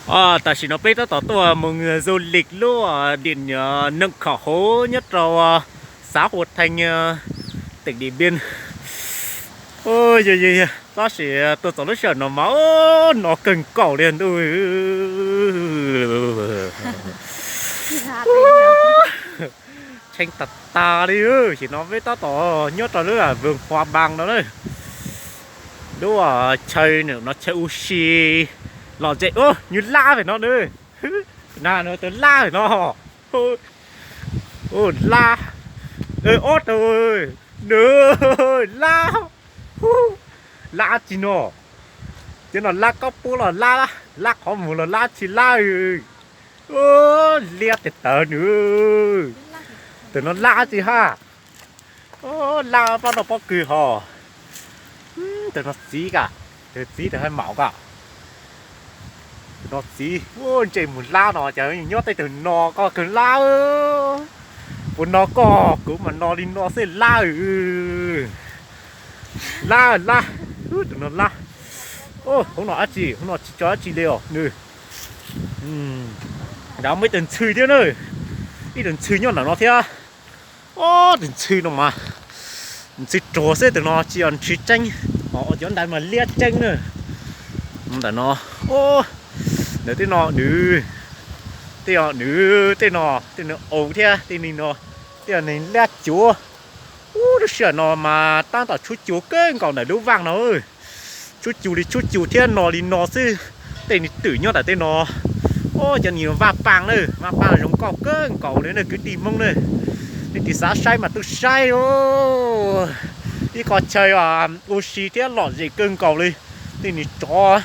Tam sim no peb tab tom tuaj mus du lịch lub địa điểm neo khảo hố nyob rau xã Hòa Thành, tỉnh Điện Biên. Tab sis tuaj txog lub sij hawm no mas no kawg nkaus li ntuj. Tshee tas tas li. Tam sim no peb tab tom nyob rau lub vườn hoa ban no na. Lub chaw no chaw ua si lom zem. Nyuag lab pem no na. Na no tus lab pem no. Lab. Ob tug. Nws lab. Lab tsi no. Cov no lab kaub pub los lab, lab qhov muag los lab tsi lab. Liab tiag tawv nws. Tus no lab tsi ha. Lab pab no pob kws ho. Tus no txiv ka, tus txiv tus hais maum ka. Tus no txiv. Ntsej muag lab no ces nyob tej tug no koj kawg lab. Puas no koj, kuv mas no li no xwb lab. Lab lab. Tus no lab. Hauv no dab tsi, hauv no tsis tso dab tsi li os nws. Nrad muaj ib tug ntxhw thiab na. Ib tug ntxhw nyob ntawm no thiab. Ob tug ntxhw no mas ntxhw ruag xwb, tus no tsis yog ntxhw tseeb, ho cov ntawd mas liab tseeb na. Ntawm no, nws tej no nws, tej no nws, tej no tej no aus thiab tej no, tej no neeg liab cuav. Ub, lub sij hawm no mas tab tom tshuab cua kawg nkaus ntawm lub vaj no. Tshuab cua li tshuab cua thiab no li no xwb. Tej nws twm nyob ntawm tej no. Ub, cov nws vaj paaj na, vaj paaj zoo nkauj kawg nkaus li na kwv tij Hmoob na. Nej tis xav saib mas tuaj saib os. Ib qho chaw ua si thiab lom zem kawg nkaus li. Tej nws tsov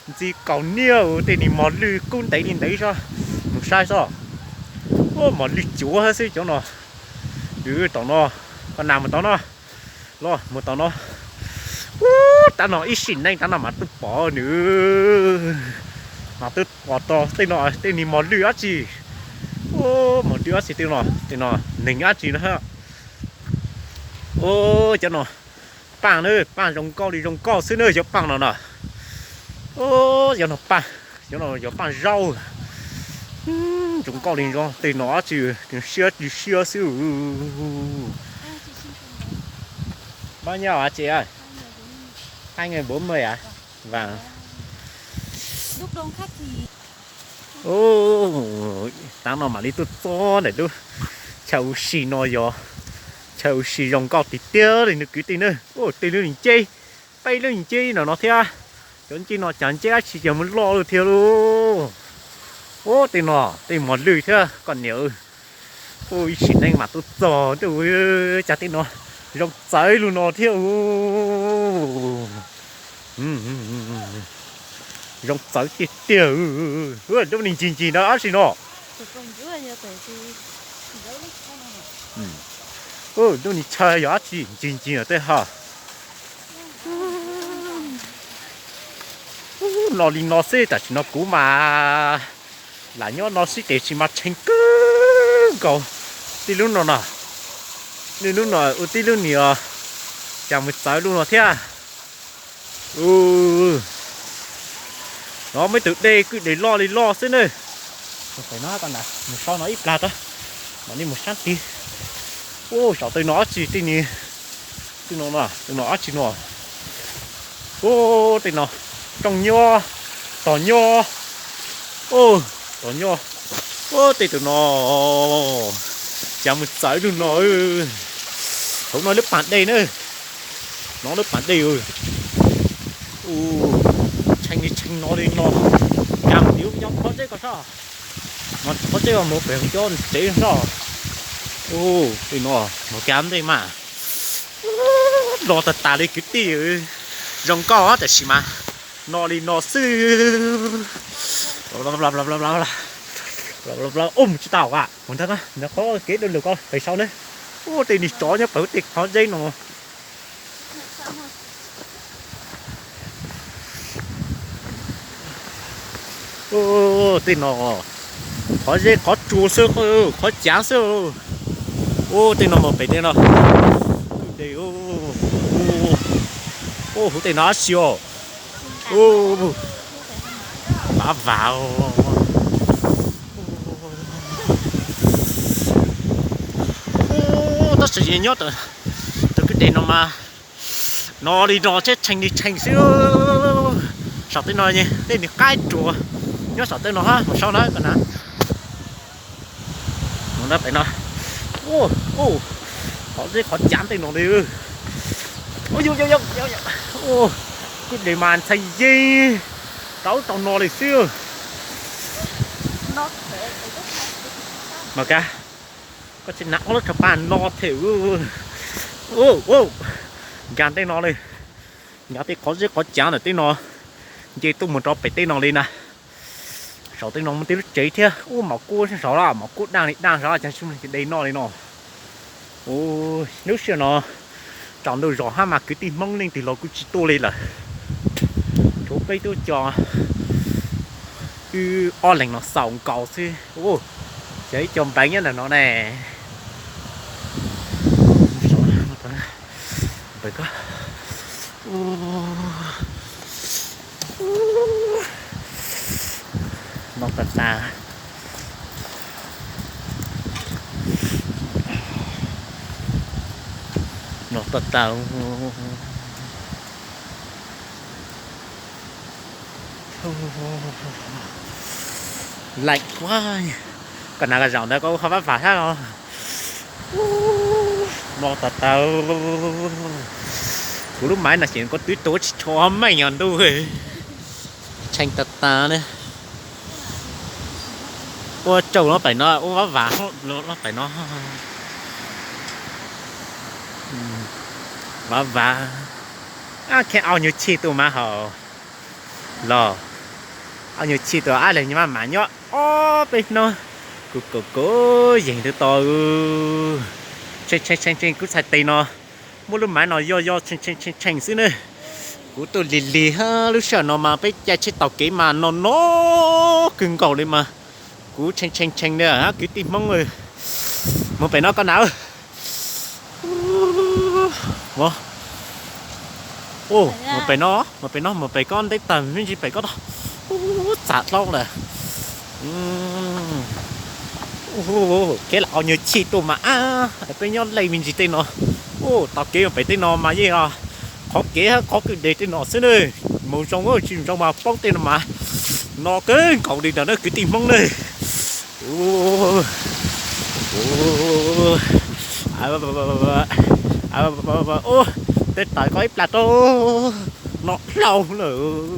ntxi kaus niab, tej nws mos lwj kub ntev li ntev xwb. Mus saib xwb. Ub, mos lwj cuav xwb cov no. Tom no, koj nam mus tom no. Los mus tom no. Ub, tav no ib sim neej tav no mas tuaj pom nws. Mas tuaj pom tau tej no, tej nws mos lwj dab tsi. Ub, mos lwj dab tsi tej no, tej no neeg dab tsi na. Ub, cov no paaj na, paaj zoo nkauj li zoo nkauj xwb na cov paaj no na. Ub, cov no paaj, cov no yog paaj zaub. Zoo nkauj li zoo, tej no dab tsi, siab tsis siab xwb. Bao nhiêu hả chị ơi? Hai người bốn mươi à? Vâng. Ub, tav no mam li tuaj txog ntawm lub chaw ua si no yog chaw ua si zoo nkauj tiag tiag li nws kwv tij na. Ub, tej lub ncej, peb lub ncej no no thiab. Cov ncej no cas ncej dab tsi cas mus loj lawm thiab lauj. Ub, tej no tej mos lwj thiab koj niam. Ub, ib sim neej mam tuaj txog, cas tej no zoo txawv lug no thiab. Zoo txawv tiag tiag. Lub ni ncig ncig ntawd dab tsi no? Lub ni chaw yog dab tsi ncig ncig ntawd tej ha? No li no xwb, tam sim no kuv mas lam nyob no xwb ces tsis mas tshee kawg nkaus. Tij lub no no, tij lub no ua tij lub ni os, cas mus txawv lub no thiab. No muaj ib tug dej kwj deg loj li loj xwb na. Mus so no ib plag rau, mam li mus sab tid. Ub, saum tej no dab tsi tej ni, tej no, tej no dab tsi no. Ub, tej no rooj nyob, tog nyob. Ub, tog nyob. Ub, tej tus no cas mus txawv lug no. Hauv no lub pas dej na. No lub pas dej. Tshee li tshee no li no. Cas mus nyob qhov zeb ko soj. Mas qhov zeb mus pem cov tsev soj. Tej no mus kav ntej mas los tas tas li kwv tij. Zoo nkauj tab sis mas no li no xwb. Ub, mus tsis tau a, mus ntag, ntawm qhov kev dawb lug ko pem saud na. Ub, tej ni tsov nyob pem tej qhov zeb no. Tej no qhov zeb qhov tsua xwb, qhov cav xwb. Ub, tej no mus pem tej no. Ub, huv tej no dab tsi os. Av vam. Tab sis nyob tus kwj deg no mas no li no thiab tshee li tshee xwb. Saum tej no tej nws qaib ruas nyob saum tej no hab, mus saum na koj na. Mus na pem no. Qhov zeb qhov cav tej no li. Kwj deg mas ntxhais yeej rau rau no li xwb. Mas koj tsis hnav ob lub rog paj no them. Nkag tej no li, nkag tej qhov zeb qhov cav ntawm tej no, nce tuaj mus rau pem tej no li na. Saum tej no muaj tej lub tsev thiab. Ub, mom kub saud los, mom kub daj li daj saud, cas tsis muaj de noj li no. Ub, lub sij hawm no tsaus ntuj zog hab mas kwv tij Hmoob leej twg los kuj tsis tuaj li lawm. Tshuav peb tub cov wb ob leeg no xaus nkaus xwb. Ub, cov ib co npeev nyob ntawm no ne. No tas tas. No tas tas. Laim ua, koj hnav koj zaum ntawd koj ua qhov vab vam thiab los. No tas tas. Kuv lub maiv no xyem koj twb tuav tsis tshua meej os ntuj. Tshee tas tas li. Ua tsaug los pem no, ua vab vam los pem no. Vab vam. Kheev au nyuag chij tuaj mas haus los. Au nyuag chij tuaj ab leeg nyob mas nyob ob peb hnub. Kuv kaum kuv yeeg twb tau. Tshee tshee tshee tshee, kuv txhais tes no muab lub maiv no yoj yoj tshee tshee tshee tshee xwb ne. Kuv tuaj lig lig hab, lub sij hawm no mas peb caij tsheb taug kev mas no no kawg nkaus li mas kuv tshee tshee tshee li kwv tij Hmoob. Mus pem no koj na. Mus pem no, mus pem no, mus pem koj nteb tawg me ntsis pem koj tod. Ub, txam dlaub lawm. Kev lam au nyuag chij tuaj mas ab, peb nyob lej me ntsis tej no. Ub, taug kev mus pem tej no mas yeej qhov kev hab qhov kwj deg tej no xwb ne. Mus zoo tsis zoo mas poob tej no mas no kawg nkaus li ntawm na kwv tij Hmoob ne. Ub, tej tawv koj ib plag rau no dlau lawm.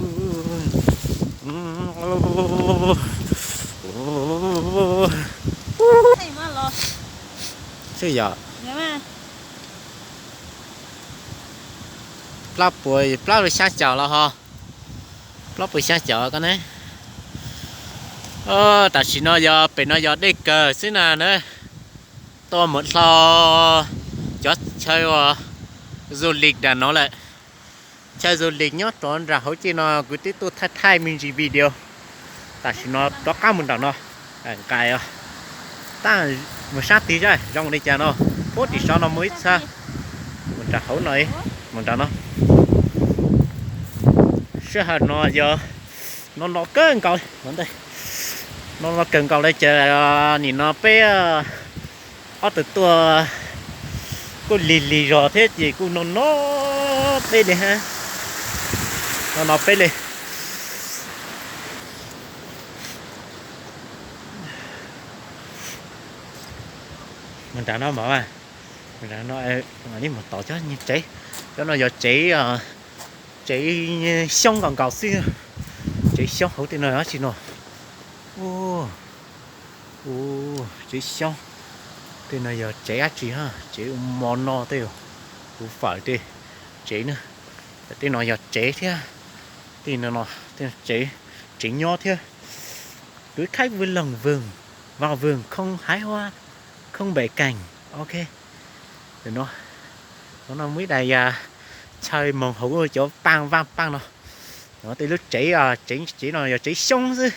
Xwb yog plaub puas, plaub puas xya caum los ho, plaub puas xya caum koj ne. Tam sim no yog pem no yog dej kawg xwb na na. Tuaj mus dlhau cov chaw ua du lịch nram no lawm. Chaw du lịch nyob rov nram hauv ceg no kuv twb tuaj thaij thaij me ntsis video. Tam sim no rov qab mus nram no, nqais tab mus sab tig zaj zoo li cas no, puag tim saum no mus ib txha, mus nram hauv no, mus nram no. Sij hawm no yog no no kawg nkaus, no no kawg nkaus li ces nim no peb ob tug tuaj kuj lig lig zog thiab ces kuj no no peb li hab, no no peb li. Mus nram no mas, mus nram no, mus tom cov tsev, cov no yog tsev, tsev xyoob nkaus nkaus xwb, tsev xyoob hauv tej no dab tsi no. Tsev xyoob, tej no yog tsev dab tsi, tsev ua mov noj tej, ua fawm tej, tsev na, tej no yog tsev thiab, tej no, tsev nyob thiab. Cứ khách vui lòng vườn, vào vườn không hái hoa, không bẻ cành, ok. No, no muaj ib daim chaw moog hauv cov paaj vaaj paaj no. Tej lub tsev, tsev no yog tsev xyoob xwb,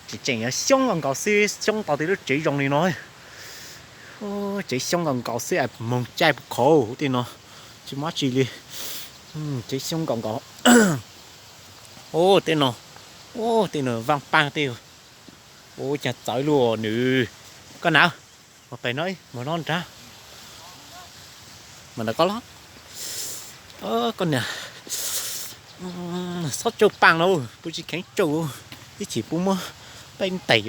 tseem tseem yog xyoob nkaus xwb, xyoob tau tej lub tsev zoo li no. Tsev xyoob nkaus nkaus xwb, moog caij puag qhauv tej no, tsis muaj dab tsi li. Tsev xyoob nkaus nkaus. Tej no, Ua tej no vaj paaj tej. Ua cas txawv luaj nws. Koj na, mus pem no ib, mus no nrad. Mas nrad koj los. Koj niam, xob tsauj paaj no, puas tsis kheev tsauj, ib chim puas muab peb ntes.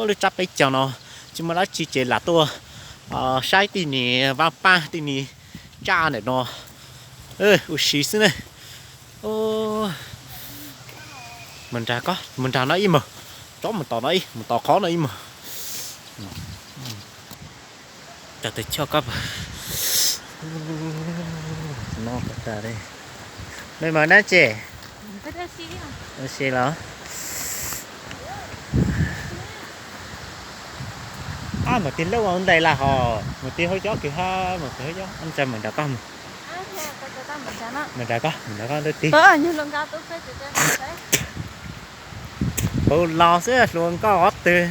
Lub tsab peb caug no tsis muaj dab tsi ces lam tuaj saib tej niag vaj paaj tej niag tsaj ntawm no ua si xwb ne. Mus nrad, mus nrad no ib mug, tsob mus tom no ib, mus tom qhov no ib mug. Cov tes choj koj no tas li. Mej mas nab tse, ua si los. Ab, mus tig lub ua ntais lawm hos, mus tig hauv cov kws hab, mus tig hauv cov, ntsa mus nrad koj mus. Mus nrad koj, mus nrad koj ntawd tig. Kuv los xwb, hluas nkauj ob tug.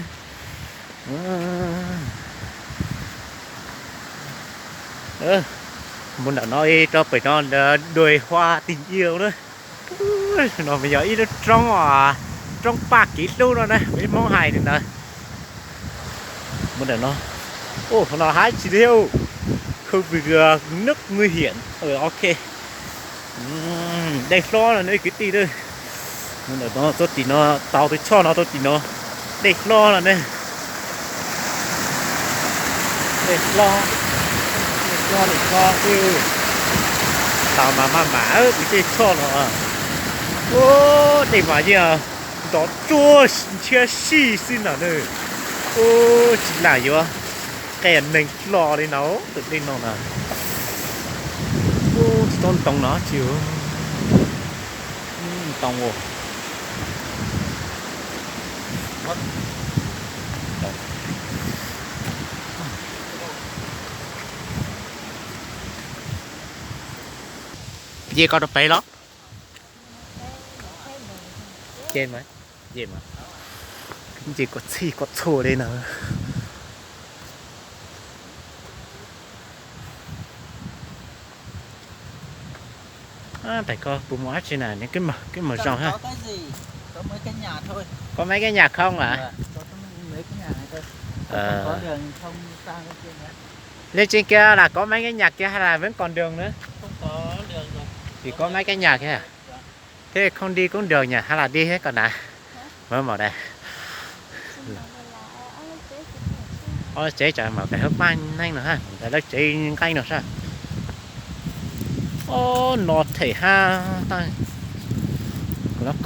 Mus ntawm no rau pem no, đồi hoa tình yêu na. No mas yog ib lub roob, roob paj kev hlub no na, peb Hmoob hais li ntawd. Mus ntawm no, no hab tsis thiab, khu vực nước nguy hiểm, ok. Dej hlob no ne kwv tij na. Mus ntawm no txog tim no, tau tus choj no txog tim no, dej hlob no ne. Dej hlob, dej hlob, dej hlob xwb. Tau mas maj mam kwv tij choj no. Ua dej mas yeej nrov tsuag ntshiab sij xwb no na. Ua tsis lam yuav qe neeg hlo li no, tus dej no na. Ua tsis tau ntoo no tsis, ntoo ua. Nce koj rau pem los. Nce mas, nce mas. Nce kom txhij kom txhua li no. Pem koj puas muaj dab tsi na, kwv mos zoo hab. Có mấy cái nhà không à? Leej twg kiag lam có mấy cái nhà kia hay là vẫn còn đường nữa? Chỉ có mấy cái nhà kia à? Thế không đi cũng được nhỉ, hay là đi hết con đã? Mới vào đây. Ob lub tsev tsam mam pem hauv paj neeg no ha, lub tsev nqeeb no sab. Ob no them hab,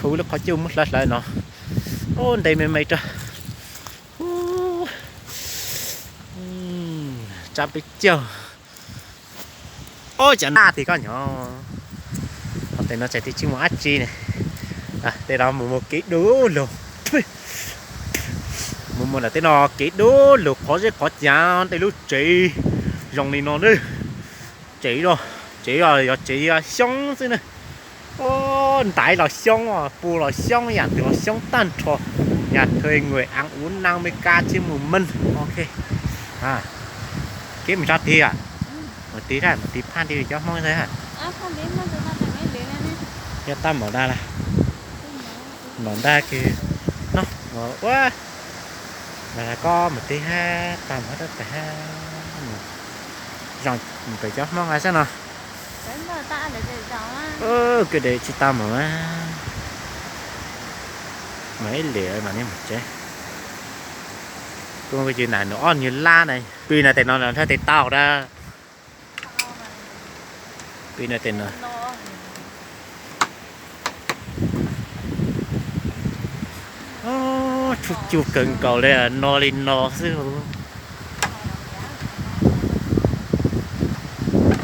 kuv lub qhov cub muab hlawv hlawv no. Ob nte me me rau. Tsab peb caug. Ob, cov naj tis koj nyob. Ob, tej no tsis mus dab tsi ne. Tej no mus mus kev du lug. Mus mus ntawm tej no kev du lug qhov zeb qhov cav, tej lub tsev zoo li no na. Tsev, tsev yog tsev xyoob xwb na. Ntaiv los xyoob, pua los xyoob, yam twg los xyoob tag nrho. Nhà thuê người ăn uống năm mươi k chứ một mình. Ok. Kev mus tso tig, mus tig, mus tig phaj tig cov Hmoob xwb. Yog tag mam da la, mam da kws no ua, mas koj mus tig hab tag mam da pem hab, zoo pem cov Hmoob xwb no. Kwv dev tsis tau mus. Mas ib lim mas nej mus tsev. Kuv cia nws ob nyuag lab na, pw no tes no nrhaj tes tau da. Pw no tes no. Tshuav cua kawg nkaus li, no li no xwb.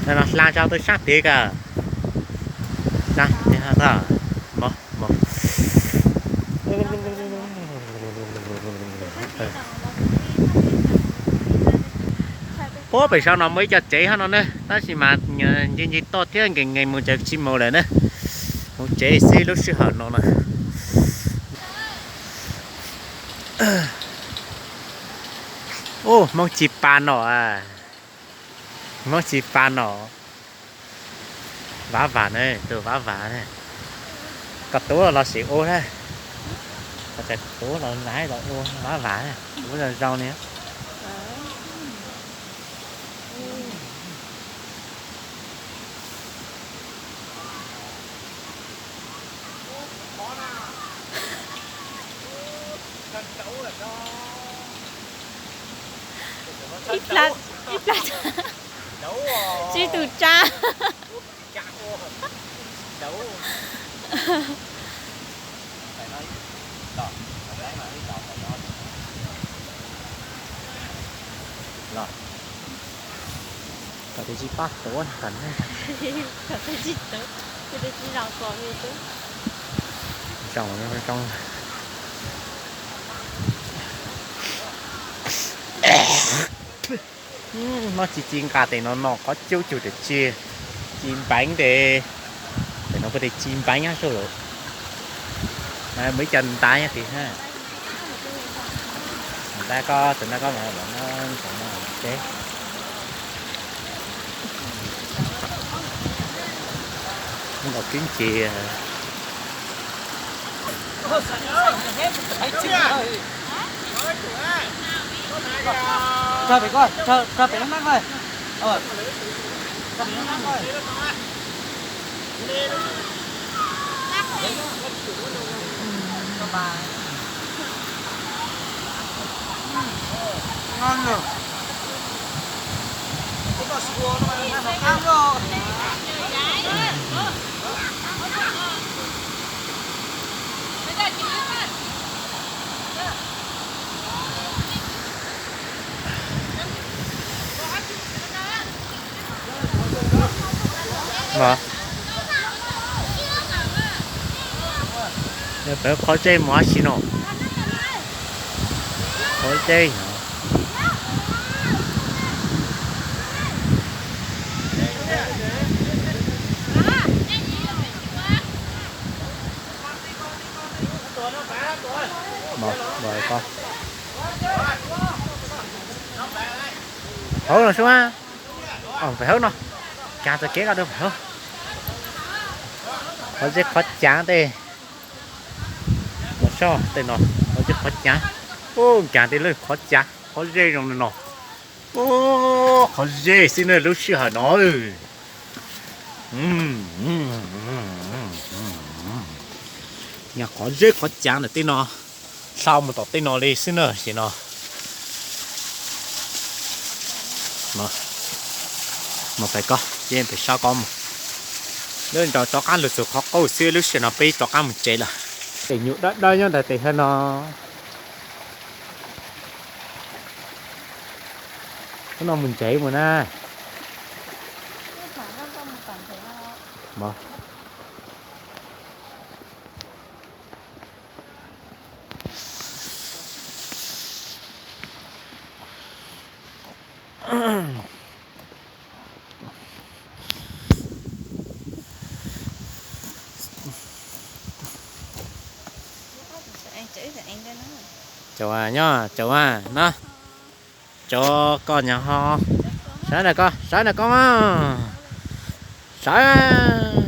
Hla tso tau sab tid kawg. Puab pem saum no muaj ib co tsev hab no ne, tab sis mas nce nce toj thiab nkees nkees mus ces tsis mus lawm ne. Mus tsev xwb lub sij hawm no na. Ub, Hmoob tsis pa no, Hmoob tsis pa no. Vav vam na, tus vav vam na. Tuav los sim ua na. Txais tuav los laiv los ua lab vas, ua zoo zoo li. Ib plab, ib plab, tsib tug tsab. Los, kom tus tsis pab tuav kom nej, kom tus tsis tuav, tus tsis zoo kom zoo, zoo. Noj tsis ci nqa tes no no qhov cub cug tes tsi, ci npeev tes, tes no puas tes ci npeev nyob sub lawm. Muaj ib co ntab nyob tid na. Ntab koj tus ntab koj mas los no ntsoov no teb. Ntaus kib ntsis. Rau pem ko, rau pem lub nab ko. Rau pem lub nab ko. Peb qhov zeb mus ab si no. Qhov zeb no. Hauv no sub, pem hauv no, cas txoj kev ko rau pem hauv. Qhov zeb qhov cav tej. Los soj tej no, qhov zeb qhov cav. Ub, cas tej lawm qhov cav qhov zeb zoo li no. Ub, qhov zeb xwb na lub sij hawm no. Nyuag qhov zeb qhov cav ntawm tej no, hlau mus tom tej no li xwb na ces no. Mus pem ko, pem sab ko mus. Lawv nrog rov qab los txog qhov qaub xwb, lub sij hawm no peb rov qab mus tsev lawm. Tes nyuj dawb dawb nyob ntawm tes hawm no. Hnub no mus ntsev mus na. Cov nyob cov na, cov koj nyuam ho. Sawv ntawm koj, sawv ntawm koj mas. Sawv.